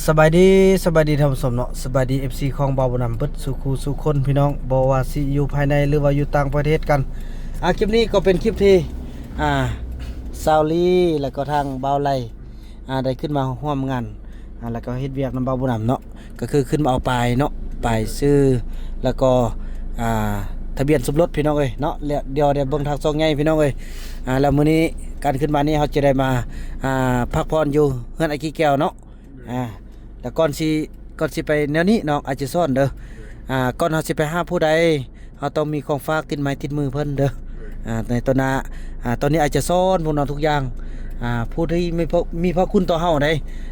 ສະບາຍດີ ສະບາຍດີທ່ານຜູ້ຊົມເນາະ ສະບາຍດີ ເອັຟຊີ ຂອງບ່າວບຸນນຳເບິດສູ່ຄູ່ສູ່ຄົນພີ່ນ້ອງ ບໍ່ວ່າຊິຢູ່ພາຍໃນ ຫຼືວ່າຢູ່ຕ່າງປະເທດກັນ. ອ່າ ຄລິບນີ້ກໍເປັນຄລິບທີ່ ອ່າ ຊາວລີ ແລ້ວກໍທາງບ່າວໄລ ອ່າ ໄດ້ຂຶ້ນມາຮ່ວມງານ ອ່າ ແລ້ວກໍເຮັດວຽກນຳບ່າວບຸນນຳເນາະ ກໍຄືຂຶ້ນມາເອົາປ້າຍເນາະ ປ້າຍຊື່ ແລ້ວກໍ ອ່າ ທະບຽນສົມລົດພີ່ນ້ອງເອີຍເນາະ. ແລ້ວດຽວໄດ້ເບິ່ງທາງຊ່ອງໃຫຍ່ພີ່ນ້ອງເອີຍ. ອ່າ ແລ້ວມື້ນີ້ການຂຶ້ນມານີ້ ເຮົາຈະໄດ້ມາ ອ່າ ພັກຜ່ອນຢູ່ເຮືອນອ້າຍກີແກ້ວເນາະ. ອ່າ ແລ້ວກ່ອນຊິ ກ່ອນຊິໄປແນວນີ້ນ້ອງອາດຈະສອນເດີ ອ່າ ກ່ອນເຮົາຊິໄປຫາຜູ້ໃດ ເຮົາຕ້ອງມີຂອງຝາກຕິດໄມ້ຕິດມືເພິ່ນເດີ. ອ່າ ໃນຕອນໜ້າ ອ່າ ຕອນນີ້ອາດຈະສອນພວກນ້ອງທຸກຢ່າງ ອ່າ ຜູ້ທີ່ມີພະ ມີພະຄຸນຕໍ່ເຮົາໃດ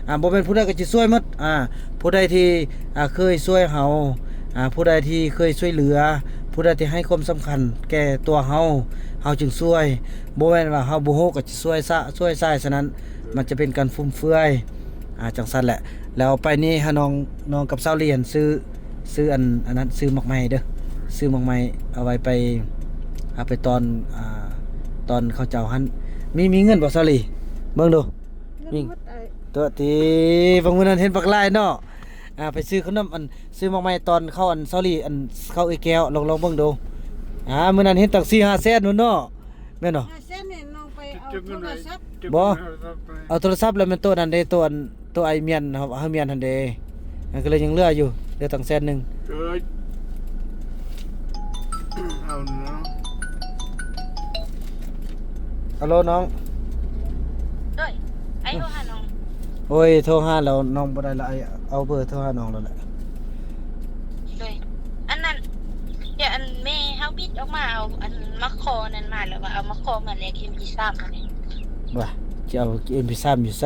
ອ່າ ບໍ່ແມ່ນຜູ້ໃດກໍຈະຊ່ວຍໝົດ. ອ່າ ຜູ້ໃດທີ່ ອ່າ ເຄີຍຊ່ວຍເຮົາ ອ່າ ຜູ້ໃດທີ່ເຄີຍຊ່ວຍເຫຼືອ ຜູ້ໃດທີ່ໃຫ້ຄວາມສຳຄັນແກ່ຕົວເຮົາ ເຮົາຈຶ່ງຊ່ວຍ ບໍ່ແມ່ນວ່າເຮົາບໍ່ຮູ້ກໍຈະຊ່ວຍຊະ ຊ່ວຍຊາຍ ສະນັ້ນ ມັນຈະເປັນການຟຸມເຟືອຍ ອ່າ ຈັ່ງຊັ້ນແຫຼະ. ແລ້ວໄປນີ້ຫານ້ອງ ນ້ອງກັບສາວລຽນຊື້ ຊື້ອັນ ອັນນັ້ນ ຊື້ໝາກໄມ້ເດີ ຊື້ໝາກໄມ້ເອົາໄວ້ໄປ ເອົາໄປຕອນ ອ່າ ຕອນເຂົາເຈົ້າຫັ້ນ. ມີ ມີເງິນບໍ່ສາວລີ? ເບິ່ງດູ ມີ ເງິນໝົດໄອ້ ຕົວະຕິ ບາງມື້ນັ້ນເຫັນບັກຫຼາຍເນາະ. ອ່າ ໄປຊື້ຂະໜົມ ອັນ ຊື້ໝາກໄມ້ຕອນເຂົາ ອັນ ສາວລີ ອັນ ເຂົາເອື້ອຍແກ້ວ ລອງ ລອງເບິ່ງດູ. ອ່າ ມື້ນັ້ນເຫັນຕັ້ງສີ່ຫ້າແສນພຸ້ນເນາະ. ແມ່ນບໍ່? ຫ້າແສນນີ້ນ້ອງໄປເອົາໂທລະສັບ ບໍ່ ເອົາໂທລະສັບ ແລ້ວແມ່ນໂຕນັ້ນເດ້ ໂຕອັນ ໂຕອ້າຍມຽນ ເຮົາ ເຮົາມຽນຫັ້ນເດ້ ມັນກໍເລີຍຍັງເຫຼືອຢູ່ ເຫຼືອຕັ້ງແສນໜຶ່ງ. ເອີຍ ເອົາເນາະ ອາໂລນ້ອງ ໂດຍ ອ້າຍໂທຫານ້ອງ. ໂອ້ຍ ໂທຫາແລ້ວນ້ອງບໍ່ໄດ້ລະ ອ້າຍເອົາເບີໂທຫານ້ອງແລ້ວແຫຼະ. ໂດຍ ອັນນັ້ນ ດຽວອັນແມ່ເຮົາບິດອອກມາເອົາອັນມາຂໍນັ້ນມາ ແລ້ວວ່າເອົາມາຂໍມາແລກເອັມພີສາມຫັ້ນແຫຼະ. ວ່າ ຈະເອົາເອັມພີສາມຢູ່ໃສ?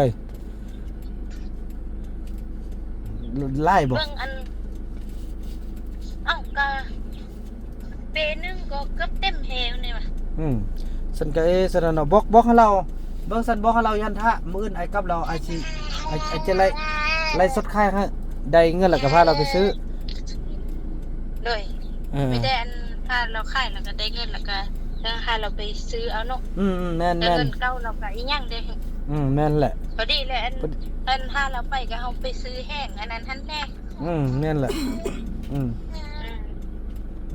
ຫຼາຍບໍ່? ເບິ່ງອັນ ເອົ້າ ກະເປໜຶ່ງກໍເກືອບເຕັມແຮວນີ້ວ່າ. ອືມ ຊັ້ນກະເອ ຊັ້ນນະເນາະ ບອກ ບອກໃຫ້ລາວ ເບິ່ງຊັ້ນ ບອກໃຫ້ລາວຢູ່ຫັ້ນຖ້າ ມື້ອື່ນອ້າຍກັບແລ້ວ ອ້າຍຊິ ອ້າຍ ອ້າຍຈະໄລ ໄລສົດຂາຍໃຫ້ ໄດ້ເງິນແລ້ວກໍພາລາວໄປຊື້. ໂດຍ ເອີ ມີແຕ່ອັນ ພາລາວຂາຍແລ້ວກໍໄດ້ເງິນ ແລ້ວກໍ ເອີ ພາລາວໄປຊື້ເອົາເນາະ. ອືມໆ ແມ່ນໆ ແຕ່ເງິນເກົ່າລາວກໍອີຫຍັງເດ້. ອືມ ແມ່ນແຫຼະ ພໍດີແຫຼະ ອັນ ອັນພາລາວໄປກໍເຮົາໄປຊື້ແຫ້ງອັນນັ້ນຫັ້ນແດ່. ອືມ ແມ່ນແຫຼະ. ອືມ ອືມ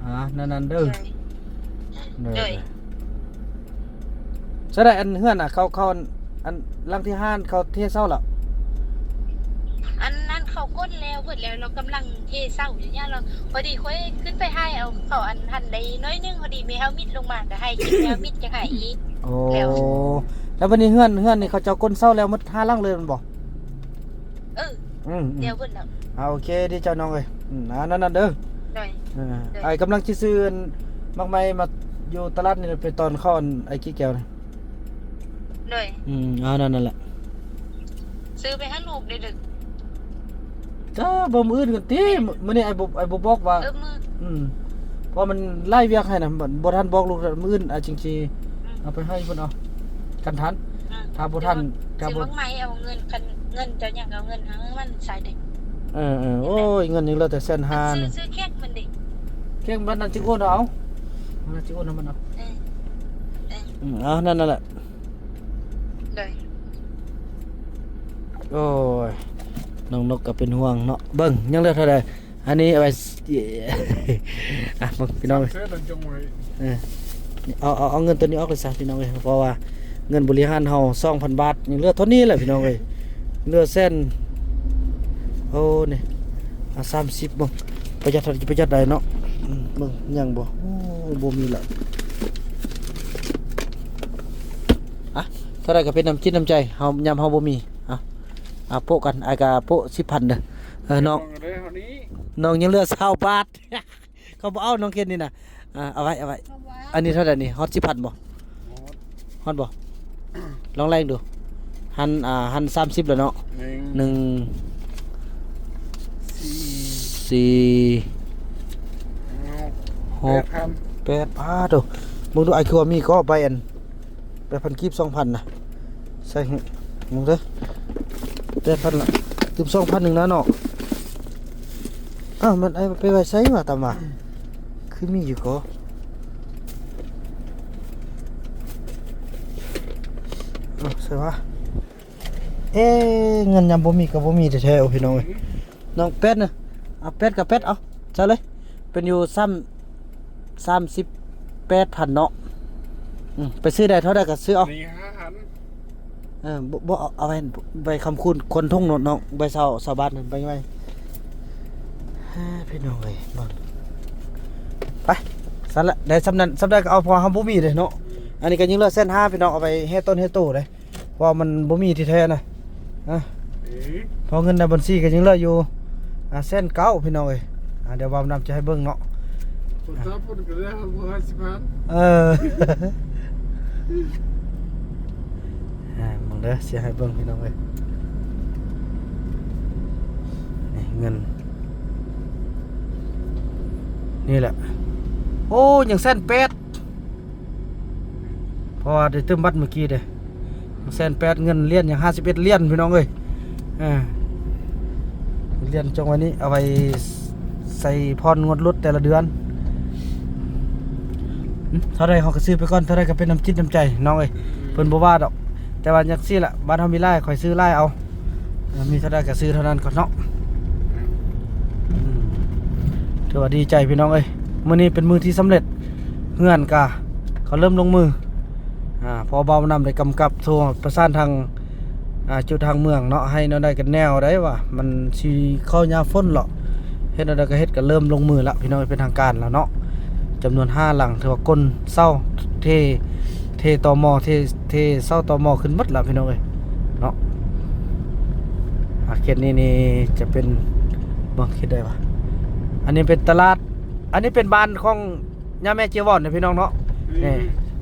ອ່າ ນັ້ນໆເດີ. ໂດຍ ໂດຍ ໂດຍ ໂດຍ. ຊັ້ນໃດ ອັນເຮືອນນະ ເຂົາ ເຂົາ ອັນ ອັນຫຼັງທີ່ຫ້າເຂົາເທເສົາແລ້ວ? ອັນນັ້ນເຂົາກົ້ນແລ້ວເບິດແລ້ວ ລາວກຳລັງເທເສົາຢູ່ນີ້ລາວ. ພໍດີຂ້ອຍຂຶ້ນໄປຖ່າຍເອົາເຂົາອັນຫັ້ນໄດ້ໜ້ອຍໜຶ່ງ ພໍດີແມ່ເຮົາມິດລົງມາກໍໃຫ້ກິນ ແມ່ເຮົາມິດກໍໃຫ້ອີກ. ໂອ້ ແລ້ວ ແລ້ວບັດນີ້ເຮືອນ ເຮືອນນີ້ເຂົາເຈົ້າກົ້ນເສົາແລ້ວໝົດຫ້າຫຼັງເລີຍແມ່ນບໍ່? ເອີ ອືມ ແລ້ວເບິດແລ້ວ. ອ່າ ໂອເຄ ດີໃຈນ້ອງເອີຍ. ອືມ ອ່າ ນັ້ນໆເດີ. ໂດຍ ເອີ ໂດຍ ອ້າຍກຳລັງຊິຊື້ອັນໝາກໄມ້ມາຢູ່ຕະຫຼາດນີ້ ໄປຕອນເຂົາອັນອ້າຍກີແກ້ວນີ້. ໂດຍ ອືມ ອ່າ ນັ້ນ ນັ້ນແຫຼະ ຊື້ໄປໃຫ້ລູກເດີ. ກະບໍ່ ມື້ອື່ນກັນຕິ ມື້ນີ້ອ້າຍບໍ່ ອ້າຍບໍ່ບອກວ່າ ເອີ ມື້ ອືມ ເພາະວ່າມັນຫຼາຍວຽກໃຫ້ນະ ບໍ່ ບໍ່ທັນບອກລູກ. ມື້ອື່ນອ້າຍຈຶ່ງຊິ ອືມ ເອົາໄປໃຫ້ເພິ່ນເອົາ ຄັນທັນ. ອືມ ຖ້າບໍ່ທັນ ຖ້າບໍ່ ຊື້ໝາກໄມ້ເອົາເງິນ ຄັນເງິນເຈົ້າຍັງເອົາເງິນໃຫ້ມັນໃຊ້ເດ້. ເອີໆ ໂອ້ຍ ເງິນຍັງເຫຼືອແຕ່ແສນຫ້າ ຊື້ ຊື້ແຂກມັນເດ້ ແຂກມັນນັ້ນຈຶ່ງໂອນເອົາ ນັ້ນຈຶ່ງໂອນໃຫ້ມັນເອົາ. ເອີ ເອີ ອືມ ເອົາ ນັ້ນ ນັ້ນແຫຼະ. ໂດຍ ໂອ້ຍ ນ້ອງນົກກໍເປັນຫ່ວງເນາະ. ເບິ່ງ ຍັງເຫຼືອເທົ່າໃດ? ອັນນີ້ເອົາໄວ້ ອ່ະ ເບິ່ງພີ່ນ້ອງເອີຍ ເອີ ເອົາ ເອົາ ເອົາເງິນໂຕນີ້ອອກເລີຍຊະພີ່ນ້ອງເອີຍ ເພາະວ່າເງິນບໍລິຫານເຮົາສອງພັນບາດ ຍັງເຫຼືອເທົ່ານີ້ແຫຼະພີ່ນ້ອງເອີຍ ເຫຼືອແສນ ໂອ້ ນີ້ ອ່ະ ສາມສິບ ເບິ່ງ ປະຢັດເທົ່າໃດ ປະຢັດໄດ້ເນາະ. ອືມ ເບິ່ງ ຍັງບໍ່? ໂອ້ ບໍ່ມີລະ. ອ່ະ ເທົ່າໃດກໍເປັນນ້ຳຈິດນ້ຳໃຈເຮົາ ຍາມເຮົາບໍ່ມີ. ອ່ະ ອ່ະ ໂປະກັນ ອ້າຍກໍໂປະສິບພັນເດີ. ເອີ ນ້ອງ ນ້ອງຍັງເຫຼືອຊາວບາດ ເຂົາບໍ່ເອົານ້ອງເຄນນີ້ນະ. ອ່າ ເອົາໄວ້ ເອົາໄວ້. ເອົາໄວ້ ອັນນີ້ເທົ່າໃດນີ້? ຮອດສິບພັນບໍ່? ຮອດ ຮອດບໍ່? ລອງໄລ່ເບິ່ງດູ. ຫັນ ອ່າ ຫັນສາມສິບແລ້ວເນາະ. ໜຶ່ງ ໜຶ່ງ ສີ່ ສີ່ ຫົກ ຫົກ ແປດພັນ ແປດ ປາດໂທ້ ເບິ່ງດູ ອ້າຍ ຄືວ່າມີກໍໃບອັນ ແປດພັນກີບ ສອງພັນນະ ໃສ່ໃຫ້ເບິ່ງເດີ ແປດພັນລະ ຕື່ມສອງພັນໜຶ່ງນະເນາະ. ອ້າວ ມັນ ອ້າຍ ໄປໄວ້ໃສວະ ຕາມວ່າ ຄືມີຢູ່ກໍ ເອີ ໃສວະ. ເອີ ເງິນຍາມບໍ່ມີກໍບໍ່ມີແທ້ໆ ໂອ້ ພີ່ນ້ອງເອີຍ. ນ້ອງແປດນະ ເອົາແປດກໍແປດ ເອົາ ໃສ່ເລີຍ. ເປັນຢູ່ຊ້ຳ ສາມສິບແປດພັນເນາະ. ອືມ ໄປຊື້ໄດ້ເທົ່າໃດກໍຊື້ເອົາ. ນີ້ຫ້າພັນ. ເອີ ບໍ່ ບໍ່ ເອົາ ເອົາໄວ້ ໄວ້ຄ້ຳຄູນຄົນທົ່ງໂນດນ້ອງ ໄວ້ຊາວ ຊາວບາດນັ້ນ ໄວ້ໄວ້. ເອີ ພີ່ນ້ອງເອີຍ ເບິ່ງ ໄປ ຊັ້ນລະ ໄດ້ສ່ຳນັ້ນສ່ຳໃດກໍເອົາ ເພາະວ່າເຮົາບໍ່ມີເດ້ເນາະ. ອັນນີ້ກໍຍັງເຫຼືອແສນຫ້າ ພີ່ນ້ອງ ເອົາໄປແຮ່ຕົ້ນແຮ່ໂຕເດ້ ເພາະວ່າມັນບໍ່ມີທີ່ແທ້ນະ. ອາ ເອີ ເພາະເງິນໃນບັນຊີກໍຍັງເຫຼືອຢູ່ ອາ ແສນເກົ້າ ພີ່ນ້ອງເອີຍ. ອາ ດຽວບ່າວນຳຈະໃຫ້ເບິ່ງເນາະ. ຄົນຊາວພຸ້ນກໍໄດ້ຫ້າສິບພັນ. ເອີ ອາ ເບິ່ງເດີ ຊິໃຫ້ເບິ່ງ ພີ່ນ້ອງເອີຍ. ນີ້ເງິນ ນີ້ແຫຼະ. ໂອ້ ຍັງແສນແປດ ເພາະວ່າໄດ້ຕື່ມບັດມື້ກີ້ເດ້ ແສນແປດ ເງິນຫຼຽນຍັງຫ້າສິບເອັດຫຼຽນ ພີ່ນ້ອງເອີຍ. ເອີ ຫຼຽນຈົ່ງໄວ້ນີ້ ເອົາໄວ້ໃສ່ຜ່ອນງວດລົດແຕ່ລະເດືອນ. ເທົ່າໃດເຮົາກໍຊື້ໄປກ່ອນ ເທົ່າໃດກໍເປັນນ້ຳຈິດນ້ຳໃຈ ນ້ອງເອີຍ. ເພິ່ນບໍ່ວ່າດອກ ແຕ່ວ່າຈັ່ງຊີ້ລະ ບ້ານເຮົາມີຫຼາຍ ຂ້ອຍຊື້ຫຼາຍເອົາ. ເອີ ມີເທົ່າໃດກໍຊື້ເທົ່ານັ້ນກ່ອນເນາະ. ອືມ ຖືວ່າດີໃຈພີ່ນ້ອງເອີຍ ມື້ນີ້ເປັນມື້ທີ່ສຳເລັດ. ເຮືອນກະເຂົາເລີ່ມລົງມື ອາ ເພາະວ່າບ່າວນຳໄດ້ກຳກັບໂທປະສານທາງ ອາ ຈຸດທາງເມືອງເນາະ ໃຫ້ແນວໃດກໍແນວໃດວ່າ ມັນຊິເຂົ້າຍາມຝົນເລາະ ເຮັດແນວໃດກໍເຮັດ ກໍເລີ່ມລົງມືລະ ພີ່ນ້ອງເອີຍ ເປັນທາງການແລ້ວເນາະ. ຈຳນວນຫ້າຫຼັງ ຖືວ່າຄົນເຊົ່າ ເທ ເທຕໍໝໍ້ ເທ ເທເສົາຕໍໝໍ້ຂຶ້ນໝົດລະ ພີ່ນ້ອງເອີຍເນາະ. ອາ ເຂດນີ້ນີ້ຈະເປັນ ເບິ່ງເຂດໃດວະ ອັນນີ້ເປັນຕະຫຼາດ ອັນນີ້ເປັນບ້ານຂອງຍ່າແມ່ເຈຍວອນເນາະ ພີ່ນ້ອງເນາະ. ອືມ ນີ້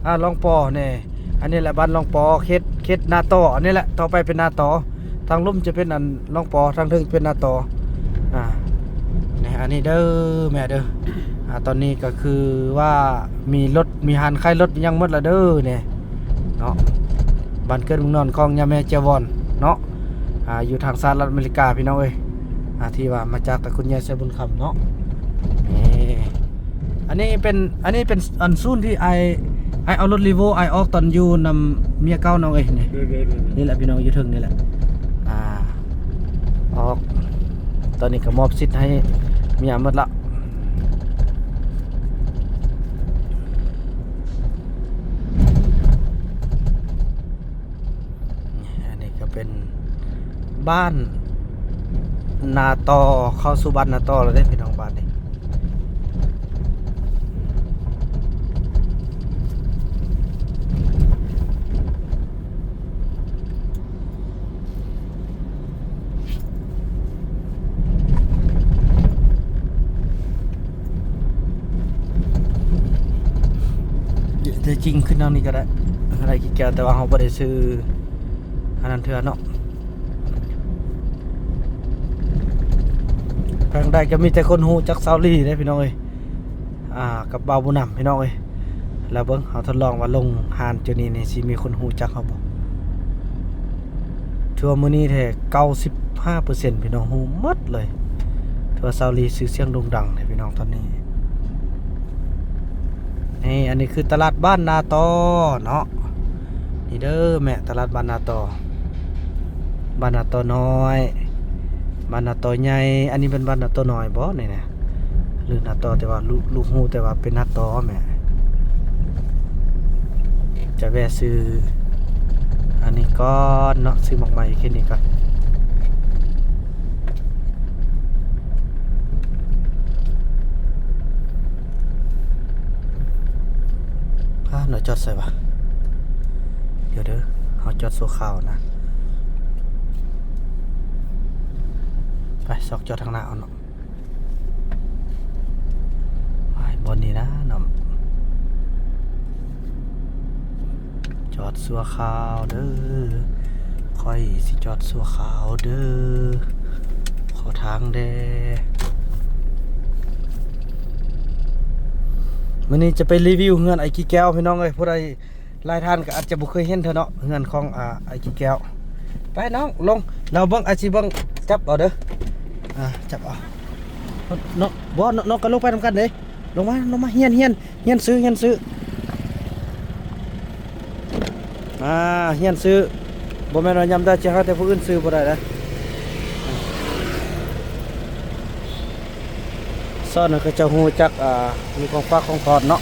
ອາ ລອງປໍ ນີ້ ອັນນີ້ແຫຼະບ້ານລອງປໍ ເຂດ ເຂດນາຕໍ ອັນນີ້ແຫຼະ ຕໍ່ໄປເປັນນາຕໍ. ທາງລຸ່ມຈະເປັນອັນລອງປໍ ທາງເທິງເປັນນາຕໍ. ອາ ນີ້ ອັນນີ້ເດີແມ່ເດີ. ອາ ຕອນນີ້ກໍຄືວ່າມີລົດ ມີຮ້ານຂາຍລົດ ມີຫຍັງໝົດລະເດີນີ້ເນາະ. ບ້ານເກີດເມືອງນອນຂອງຍ່າແມ່ເຈຍວອນເນາະ ອາ ຢູ່ທາງສະຫະລັດອາເມລິກາ ພີ່ນ້ອງເອີຍ. ອາ ທີ່ວ່າມາຈາກຕະກຸນໃຫຍ່ໄຊບຸນຄຳເນາະ. ນີ້ ອັນນີ້ເປັນ ອັນນີ້ເປັນອັນສູນທີ່ອ້າຍ ອ້າຍເອົາລົດຣີໂວອ້າຍອອກຕອນຢູ່ນຳເມຍເກົ່າ ນ້ອງເອີຍ. ນີ້ ໂດຍໆໆໆ ນີ້ແຫຼະ ພີ່ນ້ອງ ຢູ່ເທິງນີ້ແຫຼະ. ອາ ອອກ ຕອນນີ້ກໍມອບສິດໃຫ້ເມຍໝົດລະ. ນີ້ ອັນນີ້ກໍເປັນບ້ານນາຕໍ ເຂົ້າສູ່ບ້ານນາຕໍແລ້ວເດ້ ພີ່ນ້ອງ ບ້ານນີ້. ແທ້ຈິງຂຶ້ນທາງນີ້ກໍໄດ້ ທາງໃດຂີ້ແກ້ວ ແຕ່ວ່າເຮົາບໍ່ໄດ້ຊື້ອັນນັ້ນເທື່ອເນາະ. ທາງໃດກໍມີແຕ່ຄົນຮູ້ຈັກຊາວລີເດ້ ພີ່ນ້ອງເອີຍ. ອາ ກັບບ່າວບຸນນຳ ພີ່ນ້ອງເອີຍ. ແລ້ວເບິ່ງ ເຮົາທົດລອງວ່າລົງຮ້ານຈຸດນີ້ນີ້ ຊິມີຄົນຮູ້ຈັກເຮົາບໍ່? ຖືວ່າມື້ນີ້ແທ້ ເກົ້າສິບຫ້າເປີເຊັນ ພີ່ນ້ອງ ຮູ້ໝົດເລີຍ. ຖືວ່າຊາວລີຊື່ສຽງໂດ່ງດັງແທ້ ພີ່ນ້ອງ ຕອນນີ້. ນີ້ ອັນນີ້ຄືຕະຫຼາດບ້ານນາຕໍເນາະ. ນີ້ເດີແມ່ ຕະຫຼາດບ້ານນາຕໍ ບ້ານນາຕໍນ້ອຍ ບ້ານນາຕໍໃຫຍ່. ອັນນີ້ເປັນບ້ານນາຕໍນ້ອຍບໍ່ນີ້ນະ ຫຼືນາຕໍ? ແຕ່ວ່າລູກ ລູກຮູ້ແຕ່ວ່າເປັນນາຕໍແມ່. ຈະແວ່ຊື້ອັນນີ້ກ່ອນເນາະ ຊື້ໝາກໄມ້ຢູ່ເຂດນີ້ກ່ອນ. ພາໜ້ອຍຈອດໃສວະ? ດຽວເດີ ເຮົາຈອດຊົ່ວຄາວນະ. ໄປ ຊອກຈອດທາງໜ້າເອົາເນາະ. ໄປ ບ່ອນນີ້ນະເນາະ. ຈອດຊົ່ວຄາວເດີ ຂ້ອຍຊິຈອດຊົ່ວຄາວເດີ ຂໍທາງແດ່. ມື້ນີ້ຈະໄປຣີວິວເຮືອນອ້າຍກີແກ້ວ ພີ່ນ້ອງເອີຍ. ຜູ້ໃດ ຫຼາຍທ່ານກໍອາດຈະບໍ່ເຄີຍເຫັນເທື່ອເນາະ ເຮືອນຂອງ ອາ ອ້າຍກີແກ້ວ. ໄປນ້ອງ ລົງ ລາວເບິ່ງ ອ້າຍຊິເບິ່ງ ຈັບເອົາເດີ ອາ ຈັບເອົາເນາະ. ບໍ່ ນ້ອງກໍລົງໄປນຳກັນເດ້. ລົງມາ ລົງມາ ຮຽນ ຮຽນ ຮຽນຊື້ ຮຽນຊື້ ອາ ຮຽນຊື້ ບໍ່ແມ່ນວ່າຍາມໃດຊິຫາແຕ່ຜູ້ອື່ນຊື້ບໍ່ໄດ້ນະ. ຊ້ອນນັ້ນເຂົາເຈົ້າຮູ້ຈັກ ອ່າ ມີຂອງຝາກຂອງຕ້ອນເນາະ.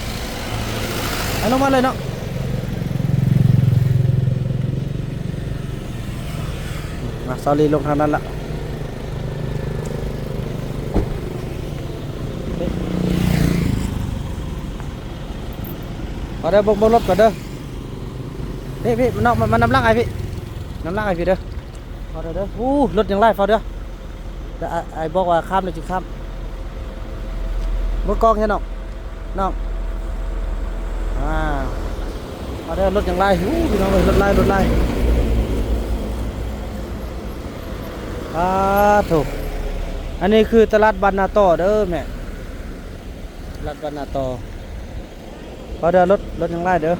ເອົາ ລົງມາເລີຍເນາະ. ມາ ສາວລີລົງທາງນັ້ນລະ. ເອົາເດີ ເບິ່ງ ເບິ່ງລົດກ່ອນເດີ. ພີ່ ພີ່ ມານອກ ມາ ມານຳຫຼັງອ້າຍພີ່ ນຳຫຼັງອ້າຍພີ່ເດີ. ຟ້າວເດີ ເດີ. ໂອ້ ລົດຍັງຫຼາຍ ຟ້າວເດີ. ດຽວອ້າຍ ອ້າຍບອກວ່າຂ້າມແລ້ວຈຶ່ງຂ້າມ. ເບິ່ງກ້ອງແທ້ນ້ອງ ນ້ອງ. ອ່າ ຟ້າວເດີ ລົດຍັງຫຼາຍ. ໂອ້ ພີ່ນ້ອງເອີຍ ລົດຫຼາຍ ລົດຫຼາຍ. ປາໂທ້ ອັນນີ້ຄືຕະຫຼາດບ້ານນາຕໍ່ເດີແມ່ ຕະຫຼາດບ້ານນາຕໍ່. ພໍເດີ ລົດ ລົດຍັງຫຼາຍເດີ.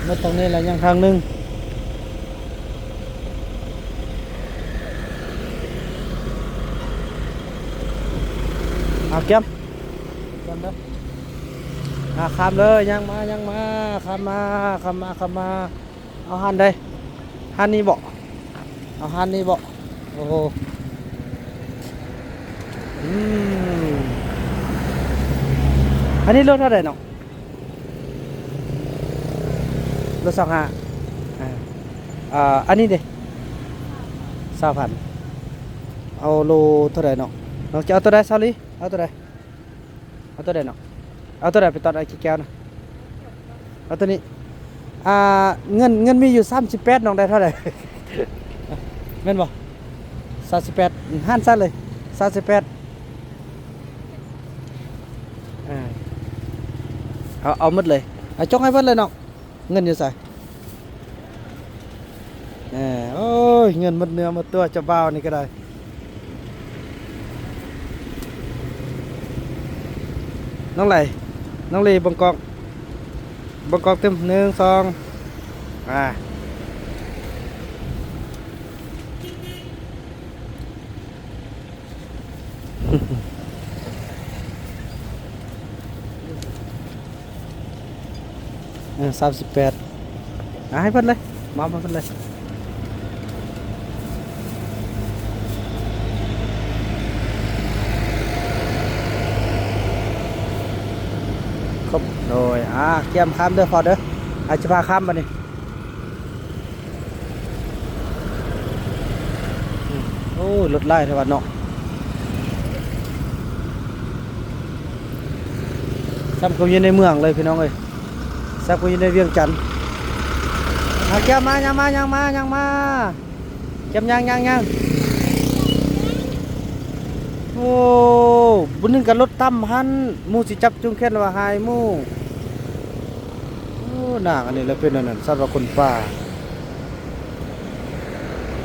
ໝົດທາງນີ້ແລ້ວ ຍັງທາງໜຶ່ງ. ເອົາ ກຽມ ກຽມເດີ. ອ່າ ຂ້າມເລີຍ ຍ່າງມາ ຍ່າງມາ ຂ້າມມາ ຂ້າມມາ ຂ້າມມາ. ເອົາຮ້ານໃດ? ຮ້ານນີ້ບໍ? ເອົາຮ້ານນີ້ບໍ? ໂອ້ໂຫ ອືມ ອັນນີ້ໂລເທົ່າໃດນ້ອງ? ໂລຊາວຫ້າ. ອ່າ ອັນນີ້ເດ? ຊາວພັນ. ເອົາໂລເທົ່າໃດນ້ອງ? ນ້ອງຈະເອົາໂຕໃດ ສາວລີ? ເອົາໂຕໃດ? ເອົາໂຕໃດນ້ອງ? ເອົາໂຕໃດໄປຕອນອ້າຍຂີ້ແກ້ວນະ? ເອົາໂຕນີ້. ອ່າ ເງິນ ເງິນມີຢູ່ສາມສິບແປດ ນ້ອງໄດ້ເທົ່າໃດ? ແມ່ນບໍ່? ສາມສິບແປດ ຫານໃສ່ເລີຍ ສາມສິບແປດ. ອ່າ ເອົາ ເອົາໝົດເລີຍ ເອົາ ຈົ່ກໃຫ້ເພິ່ນເລີຍນ້ອງ. ເງິນຢູ່ໃສ? ແໝ ໂອ້ຍ ເງິນໝົດເນື້ອໝົດຕົວເຈົ້າບ່າວນີ້ກໍໄດ້. ນ້ອງໄຫຼ ນ້ອງລີ ເບິ່ງກ້ອງ ເບິ່ງກ້ອງຕື່ມ ໜຶ່ງ ສອງ ອ່າ. ເອີ ສາມສິບແປດ ອ່າ ໃຫ້ເພິ່ນເລີຍ ມອບໃຫ້ເພິ່ນເລີຍ. ຄົບ ໂດຍ ອ່າ ກຽມຂ້າມເດີພໍ່ເດີ ອາດຈະພາຂ້າມບັດນີ້. ໂອ້ຍ ລົດຫຼາຍແທ້ວ່າເນາະ ສ່ຳກັບຢູ່ໃນເມືອງເລີຍພີ່ນ້ອງເອີຍ ສ່ຳກັບຢູ່ໃນວຽງຈັນ. ມາ ແກ້ວມາ ຍ່າງມາ ຍ່າງມາ ຍ່າງມາ ແກ້ວຍ່າງ ຍ່າງ ຍ່າງ. ໂອ້ ບຸນໜຶ່ງກໍລົດຕ່ຳຫັ້ນ ໝູ່ຊິຈັບຈູງແຂນວ່າຫາຍໝູ່. ໂອ້ ນາງອັນນີ້ລະເປັນອັນນັ້ນ ສັດວ່າຄົນປ່າ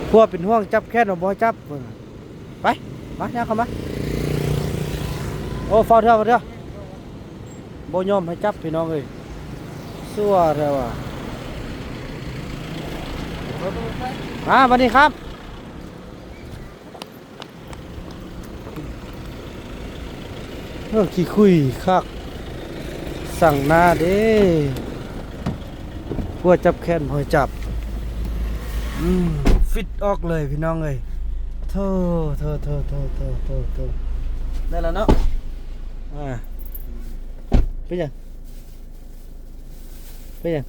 ຜົວເປັນຫ່ວງຈັບແຂນວ່າບໍ່ໃຫ້ຈັບ. ໄປ ມາ ຍ່າງເຂົ້າມາ. ໂອ້ ຟ້າວເທື່ອ ຟ້າວເທື່ອ ບໍ່ຍອມໃຫ້ຈັບພີ່ນ້ອງເອີຍ ຊົ່ວແທ້ວ່າ. ມາ ບັດນີ້ຄັບ. ເອີ ຂີ້ຂຸ້ຍຄັກ ສັງໜ້າເດ້ ຜົວຈັບແຂນບໍ່ໃຫ້ຈັບ. ອືມ ຟິດອອກເລີຍພີ່ນ້ອງເອີຍ ໂທ້ ໂທ້ ໂທ້ ໄດ້ແລ້ວເນາະ. ອ່າ ເປັນຫຍັງ? ເປັນຫຍັງ?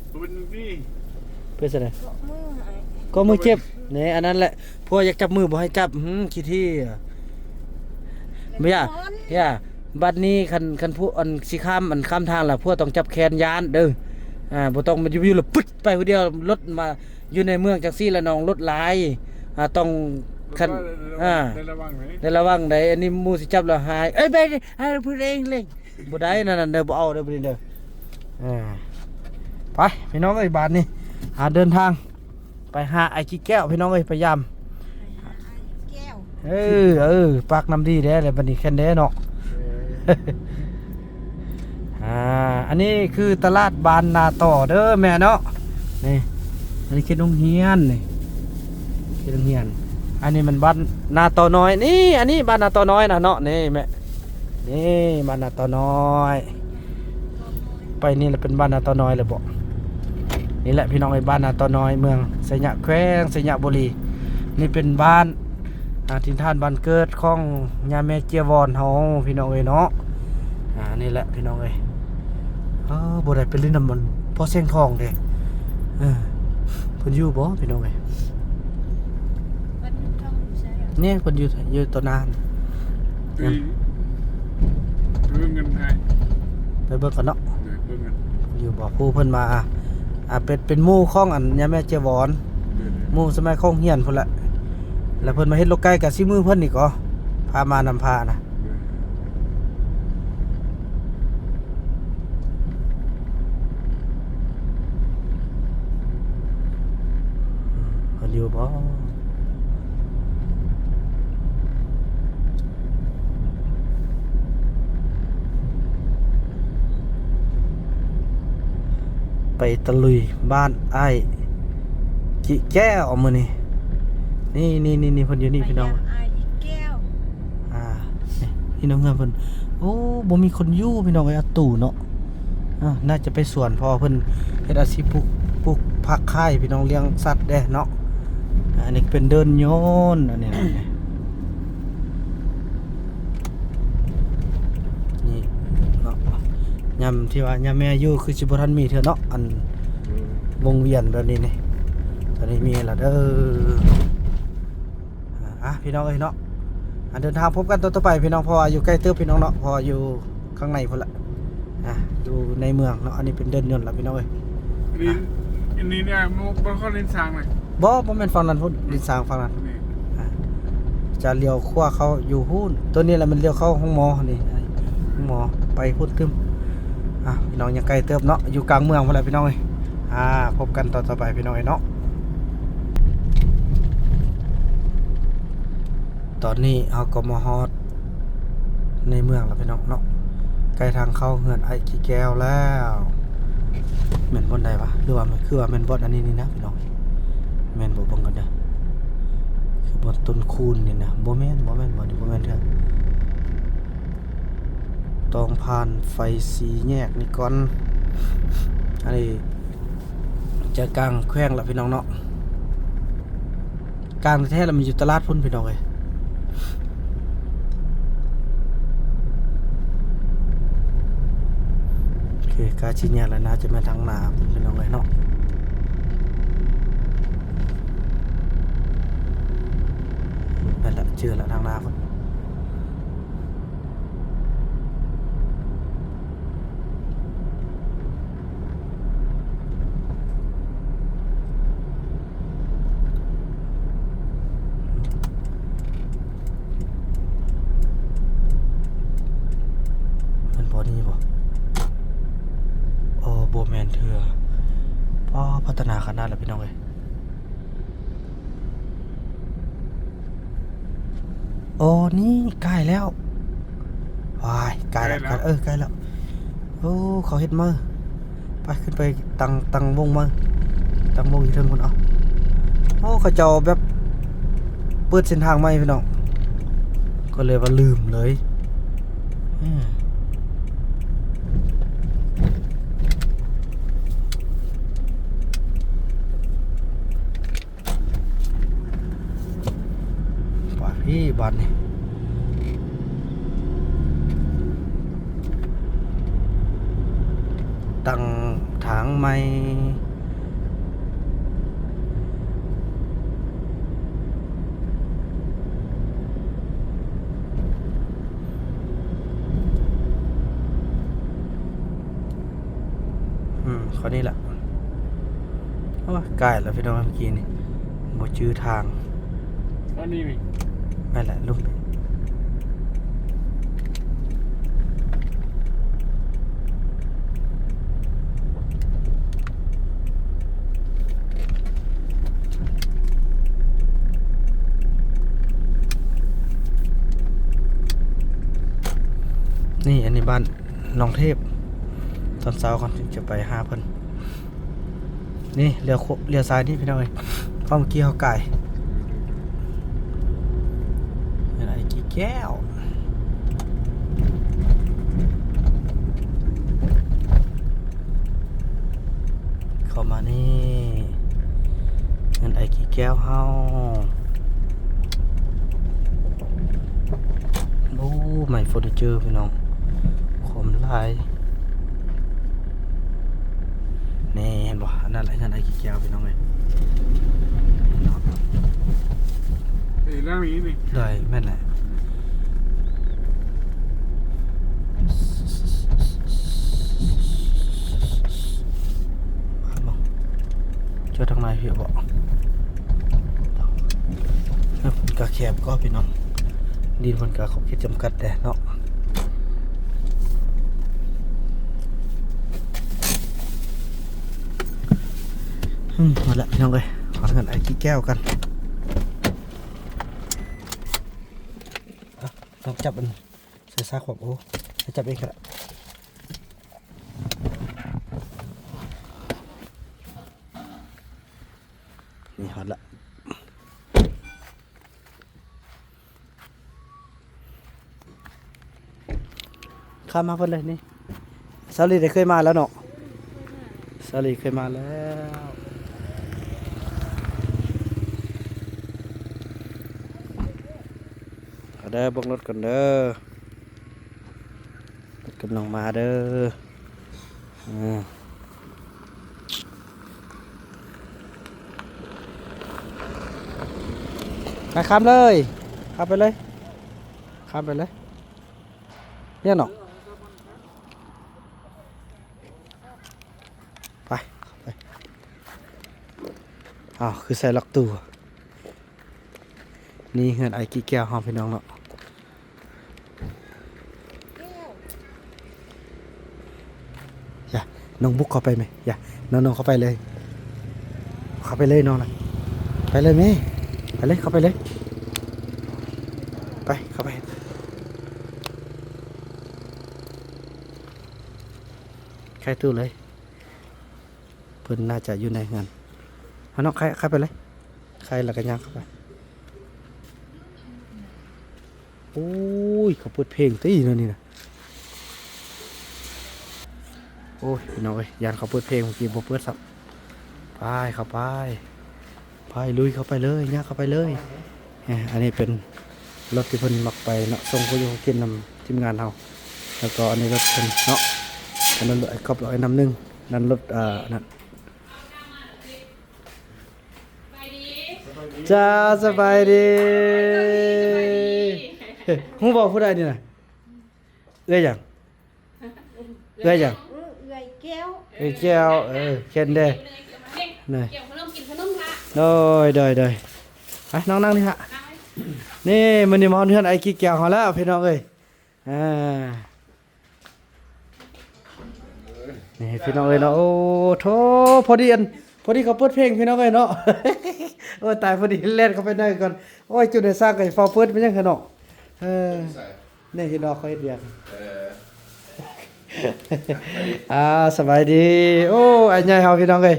ເປັນຈັ່ງໃດ? ເກາະມືໃຫ້ ເກາະມືເຈັບ ນີ້ ອັນນັ້ນແຫຼະ ຜົວຢາກຈັບມືບໍ່ໃຫ້ຈັບ. ຫື ຂີ້ຖີ່ ບໍ່ຢາກ ຢ່າ ບັດນີ້ຄັນ ຄັນຜູ້ ອັນ ຊິຂ້າມ ອັນ ຂ້າມທາງລະ ຜົວຕ້ອງຈັບແຂນ ຢ້ານເດີ. ອ່າ ບໍ່ຕ້ອງມາຢູ່ໆລະປຶດໄປຜູ້ດຽວ ລົດມາຢູ່ໃນເມືອງຈັ່ງຊີ້ລະນ້ອງ ລົດຫຼາຍ. ອ່າ ຕ້ອງ ຄັນ ອ່າ ໄດ້ລະວັງເດ້ ໄດ້ລະວັງໄດ໋. ອັນນີ້ໝູ່ຊິຈັບລະຫາຍ ເອີຍ ໄປ ໃຫ້ຜູ້ເອງເລັ່ງ. ບໍ່ໄດ້ນັ້ນເດີ ບໍ່ເອົາເດີ ບໍ່ໄດ້ເດີ. ອ່າ ໄປພີ່ນ້ອງເອີຍ ບາດນີ້ ອ່າ ເດີນທາງໄປຫາອ້າຍຂີ້ແກ້ວພີ່ນ້ອງເອີຍ ພະຍາຍາມ ໄປຫາອ້າຍຂີ້ແກ້ວ. ເອີ ເອີ ປາກນ້ຳດີແດ່ແຫຼະ ບາດນີ້ແຄນແດ່ເນາະ. ເອີ ອ່າ ອັນນີ້ຄືຕະຫຼາດບ້ານນາຕໍ່ເດີແມ່ເນາະ. ນີ້ ອັນນີ້ເຂດໂຮງຮຽນ ນີ້ເຂດໂຮງຮຽນ. ອັນນີ້ມັນບ້ານນາຕໍ່ນ້ອຍ ນີ້ ອັນນີ້ບ້ານນາຕໍ່ນ້ອຍນະເນາະ ນີ້ແມ່. ນີ້ບ້ານນາຕໍ່ນ້ອຍ ໄປນີ້ລະເປັນບ້ານນາຕໍ່ນ້ອຍລະບໍ? ນີ້ແຫຼະພີ່ນ້ອງເອີຍ ບ້ານນາຕໍນ້ອຍ ເມືອງໄຊຍະ ແຂວງໄຊຍະບູລີ. ນີ້ເປັນບ້ານ ອ່າ ຖິ່ນຖານບ້ານເກີດຂອງຍ່າແມ່ເຈຍວອນເຮົາພີ່ນ້ອງເອີຍເນາະ. ອ່າ ນີ້ແຫຼະພີ່ນ້ອງເອີຍ. ເອີ ບໍ່ໄດ້ໄປຫຼິ້ນນຳມັນພໍ່ແສງທອງເດ້. ເອີ ເພິ່ນຢູ່ບໍ່ພີ່ນ້ອງເອີຍ? ເພິ່ນທ່ອງຢູ່ໃສອະ? ນີ້ເພິ່ນຢູ່ ຢູ່ຕໍ່ໜ້າຫັ້ນ. ອືມ ເບິ່ງກັນໃຫ້ ໄປເບິ່ງກັນເນາະ. ເອີ ເບິ່ງກັນ ຢູ່ບໍ່? ຜູ້ເພິ່ນມາ ອ່າ ເປັນ ເປັນໝູ່ຂອງອັນຍາແມ່ເຈຍວອນ ເອີ ໝູ່ສະໄໝຂອງໂຮງຮຽນພຸ້ນແຫຼະ. ແລ້ວເພິ່ນມາເຮັດລົກໄກ່ກະຊິມືເພິ່ນນີ້ກໍ ພາມານຳພານະ. ເພິ່ນຢູ່ບໍ່? ໄປຕະລຸຍບ້ານອ້າຍ ຈິແກ້ວມື້ນີ້. ນີ້ ນີ້ ນີ້ ນີ້ ເພິ່ນຢູ່ນີ້ພີ່ນ້ອງ. ໄປຢ້ຽມອ້າຍອີແກ້ວ. ອ່າ ນີ້ ນີ້ນ້ອງເຮືອນເພິ່ນ. ໂອ້ ບໍ່ມີຄົນຢູ່ພີ່ນ້ອງເອີຍ ອາຕູເນາະ. ອ່າ ໜ້າຈະໄປສວນ ເພາະວ່າເພິ່ນເຮັດອາຊີບປູກ ປູກຜັກຂາຍພີ່ນ້ອງ ລ້ຽງສັດແດ່ເນາະ. ອ່າ ອັນນີ້ເປັນເດີ່ນຍົນ ອັນນີ້ນະ. ນີ້ເນາະ ຍາມທີ່ວ່າຍາມແມ່ຢູ່ຄືຊິບໍ່ທັນມີເທື່ອເນາະ ອັນ ອືມ ວົງວຽນແບບນີ້ນີ້. ຕອນນີ້ມີແລ້ວເດີ. ອ່າ ພີ່ນ້ອງເອີຍເນາະ ອັນເດີນທາງພົບກັນຕອນຕໍ່ໄປພີ່ນ້ອງ ເພາະວ່າຢູ່ໃກ້ເຕີບພີ່ນ້ອງເນາະ ເພາະວ່າຢູ່ຂ້າງໃນພຸ້ນລະ. ອ່າ ຢູ່ໃນເມືອງເນາະ ອັນນີ້ເປັນເດີ່ນຍົນລະພີ່ນ້ອງເອີຍ. ອັນນີ້ ອ່າ ອັນນີ້ເນຍ ບໍ່ ບໍ່ເຂົ້າເລນຊ້າງນະ. ບໍ່ ບໍ່ແມ່ນຝັ່ງນັ້ນພຸ້ນ ເລນຊ້າງຝັ່ງນັ້ນ. ນີ້ ອ່າ ຈະລ້ຽວຂວາເຂົ້າຢູ່ພຸ້ນ ໂຕນີ້ລະແມ່ນລ້ຽວເຂົ້າໂຮງໝໍນີ້ ໂຮງໝໍໄປພຸ້ນຕື່ມ. ອ່າ ພີ່ນ້ອງ ຍັງໄກເຕີບເນາະ ຢູ່ກາງເມືອງພຸ້ນລະພີ່ນ້ອງເອີຍ. ອ່າ ພົບກັນຕອນຕໍ່ໄປພີ່ນ້ອງເອີຍເນາະ. ຕອນນີ້ເຮົາກໍມາຮອດໃນເມືອງແລ້ວພີ່ນ້ອງເນາະ ໃກ້ທາງເຂົ້າເຮືອນອ້າຍກີແກ້ວແລ້ວ. ແມ່ນບ່ອນໃດວະ ຫຼືວ່າມັນຄືວ່າແມ່ນບ່ອນອັນນີ້ນີ້ນະພີ່ນ້ອງ. ແມ່ນບໍ່ ເບິ່ງກັນເດີ ຄືບ່ອນຕົ້ນຄູນນີ້ນະ. ບໍ່ແມ່ນ ບໍ່ແມ່ນ ບ່ອນນີ້ບໍ່ແມ່ນເທື່ອ. ຕ້ອງຜ່ານໄຟສີ່ແຍກນີ້ກ່ອນ. ອັນນີ້ໃຈກາງແຂວງລະພີ່ນ້ອງເນາະ. ກາງແທ້ໆລະມັນຢູ່ຕະຫຼາດພຸ້ນພີ່ນ້ອງເອີຍ. ໂອເຄ ກາຊິແຍກແລ້ວ ໜ້າຈະແມ່ນທາງໜ້າພຸ້ນພີ່ນ້ອງເອີຍເນາະ. ແມ່ນລະ ເຈີລະ ທາງໜ້າພຸ້ນ. ແມ່ນບໍ່ນີ້ບໍ່? ໂອ້ ບໍ່ແມ່ນເທື່ອ. ປ້າ ພັດທະນາຂະໜາດລະພີ່ນ້ອງເອີຍ. ໂອ້ ນີ້ໃກ້ແລ້ວ. ວ້າຍ ໃກ້ແລ້ວ ໃກ້ແລ້ວ ໃກ້ແລ້ວ ເອີ ໃກ້ແລ້ວ. ໂອ້ ເຂົາເຮັດໃໝ່. ໄປ ຂຶ້ນໄປຕັ້ງ ຕັ້ງວົງໃໝ່ ຕັ້ງວົງຢູ່ເທິງພຸ້ນເອົາ. ໂອ້ ເຂົາເຈົ້າແບບເປີດເສັ້ນທາງໃໝ່ພີ່ນ້ອງ ກໍເລີຍວ່າລືມເລີຍ. ອືມ ໄປພີ່ ບາດນີ້ ຕັ້ງທາງໃໝ່. ອືມ ເຂົ້ານີ້ແຫຼະ. ໂອ້ຍ ກາຍແລ້ວພີ່ນ້ອງ ເມື່ອກີ້ນີ້ບໍ່ຈື່ທາງ. ອັນນີ້ນີ້ ແມ່ນແຫຼະ ລຸກ. ນີ້ ອັນນີ້ບ້ານໜອງເທບ. ຕອນເຊົ້າກ່ອນຈຶ່ງຈະໄປຫາເພິ່ນ. ນີ້ ລ້ຽວ ລ້ຽວຊ້າຍນີ້ພີ່ນ້ອງເອີຍ ເພາະເມື່ອກີ້ເຮົາກາຍ. ນີ້ລະ ໄອ້ກີແກ້ວ ເຂົ ປະມານນີ້ ເຮືອນອ້າຍກີແກ້ວເຮົາ. ໂອ້ ໄມ້ເຟີນີເຈີພີ່ນ້ອງ ຄວາມຫຼາຍ. ນີ້ເຫັນບໍ່? ອັນນັ້ນແຫຼະເຮືອນອ້າຍກີແກ້ວພີ່ນ້ອງເອີຍ. ເອີ ແລ້ວນີ້ນີ້ ໂດຍ ແມ່ນແຫຼະ. ຈົດທາງໃນພີ້ບໍ? ເອີ ກະແຄບກໍພີ່ນ້ອງ ດິນເພິ່ນກະຂອບເຂດຈຳກັດແດ່ເນາະ. ອືມ ມາລະພີ່ນ້ອງເອີຍ ຂໍເຮືອນອ້າຍກີແກ້ວກັນ. ອະ ຕ້ອງຈັບອັນ ໃສ່ຊາກຂອງ ໂອ້ ໃຫ້ຈັບເອງກໍໄດ້. ນີ້ຮອດລະ ຂ້າມມາເພິ່ນເລີຍນີ້. ສາວລີໄດ້ເຄີຍມາແລ້ວເນາະ ສາວລີເຄີຍມາແລ້ວ. ເອົາເດີ ເບິ່ງລົດກ່ອນເດີ ລົດກຳລັງມາເດີ. ເອີ ໄປ ຂ້າມເລີຍ ຂ້າມໄປເລີຍ ຂ້າມໄປເລີຍ ແມ່ນເນາະ. ໄປ ເຂົ້າໄປ. ອ້າວ ຄືໃສ່ລັອກຕູ້. ນີ້ເຮືອນອ້າຍກີແກ້ວເຮົາພີ່ນ້ອງເນາະ. ຢ່າ ນ້ອງບຸກເຂົ້າໄປແມະ ຢ່າ ນ້ອງໆ ເຂົ້າໄປເລີຍ ເຂົ້າໄປເລີຍນ້ອງນະ ໄປເລີຍແມະ ໄປເລີຍ ເຂົ້າໄປເລີຍ ໄປ ເຂົ້າໄປ ໄຂຕູ້ເລີຍ. ເພິ່ນໜ້າຈະຢູ່ໃນເຮືອນ. ເອົານ້ອງ ໄຂ ໄຂໄປເລີຍ ໄຂແລ້ວກໍຍ່າງເຂົ້າໄປ. ໂອ້ຍ ເຂົາເປີດເພງຕິແນວນີ້ນະ. ໂອ້ຍ ພີ່ນ້ອງເອີຍ ຢ້ານເຂົາເປີດເພງ ເມື່ອກີ້ບໍ່ເປີດຊ້ຳ. ໄປ ເຂົ້າໄປ. ໄປ ລຸຍເຂົ້າໄປເລີຍ ຍ່າງເຂົ້າໄປເລີຍ. ເອີ ອັນນີ້ເປັນລົດທີ່ເພິ່ນມັກໄປເນາະ ສົ່ງຂອງຢູ່ຂອງກິນນຳທີມງານເຮົາ ແລ້ວກໍອັນນີ້ລົດເພິ່ນເນາະ. ອັນນັ້ນລົດອ້າຍກອບ ລົດອ້າຍນ້ຳໜຶ່ງ ນັ້ນລົດ ເອີ ອັນນັ້ນ. ຈ້າ ສະບາຍດີ. ຮູ້ບໍ່ຜູ້ໃດນີ້ນະ? ເອື້ອຍຫຍັງ? ເອື້ອຍຫຍັງ? ເອື້ອຍແກ້ວ ເອື້ອຍແກ້ວ ເອີ ເຫັນເດ້. ນີ້ ໂດຍ ໂດຍ ໂດຍ. ໄປ ນ້ອງນັ່ງນີ້ລະ. ນີ້ ມື້ນີ້ມາຮອດເຮືອນອ້າຍກີແກ້ວເຮົາແລ້ວ ພີ່ນ້ອງເອີຍ. ອ່າ ນີ້ ພີ່ນ້ອງເອີຍເນາະ. ໂອ້ໂທ້ ພໍດີອັນ ພໍດີເຂົາເປີດເພງ ພີ່ນ້ອງເອີຍເນາະ. ໂອ້ຍ ຕາຍ ພໍດີແລ່ນເຂົ້າໄປໃນກ່ອນ. ໂອ້ຍ ຈຸດໃນຊາກກໍຟ້າວເປີດ ແມ່ນຫຍັງເນາະ. ເອີ ໃສ່ ນີ້ເຫັນບໍ່ ຂ້ອຍເຮັດວຽກ. ເອີ ອ່າ ສະບາຍດີ. ໂອ້ ອ້າຍໃຫຍ່ເຮົາ ພີ່ນ້ອງເອີຍ.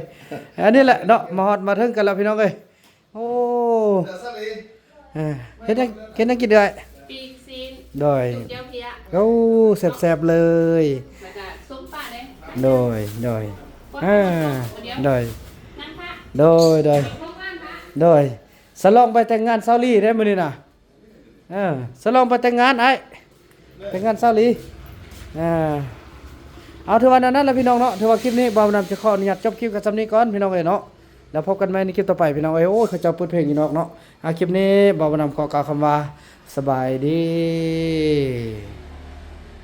ອັນນີ້ແຫຼະເນາະ ມາຮອດມາເຖິງກັນແລ້ວ ພີ່ນ້ອງເອີຍ. ໂອ້ ເອີ ເຮັດຫຍັງ ເຮັດຫຍັງກິນເອື້ອຍ? ປີ້ງຊີ້ນ ໂດຍ ຕົ້ມແຈ່ວເພຍ. ໂອ້ ແຊບໆ ເລີຍ ແລ້ວກໍສົ້ມປາເດ້. ໂດຍ ໂດຍ ອ່າ ໂດຍ ນັ່ງພະ ໂດຍ ໂດຍ ນັ່ງພະ ໂດຍ. ສະຫຼອງໃບແຕ່ງງານສາວລີເດ້ມື້ນີ້ນະ. ເອີ ສະຫຼອງໄປແຕ່ງງານອ້າຍ ແຕ່ງງານສາວລີ. ເອີ ເອົາ ຖືວ່າແນວນັ້ນລະພີ່ນ້ອງເນາະ. ຖືວ່າຄລິບນີ້ບ່າວນຳຈະຂໍອະນຸຍາດຈົບຄລິບກັນສ່ຳນີ້ກ່ອນ ພີ່ນ້ອງເອີຍເນາະ. ແລ້ວພົບກັນໃໝ່ໃນຄລິບຕໍ່ໄປ ພີ່ນ້ອງເອີຍ. ໂອ້ຍ ເຂົາເຈົ້າເປີດເພງຢູ່ນອກເນາະ. ອ່າ ຄລິບນີ້ບ່າວນຳຂໍກ່າວຄຳວ່າ ສະບາຍດີ.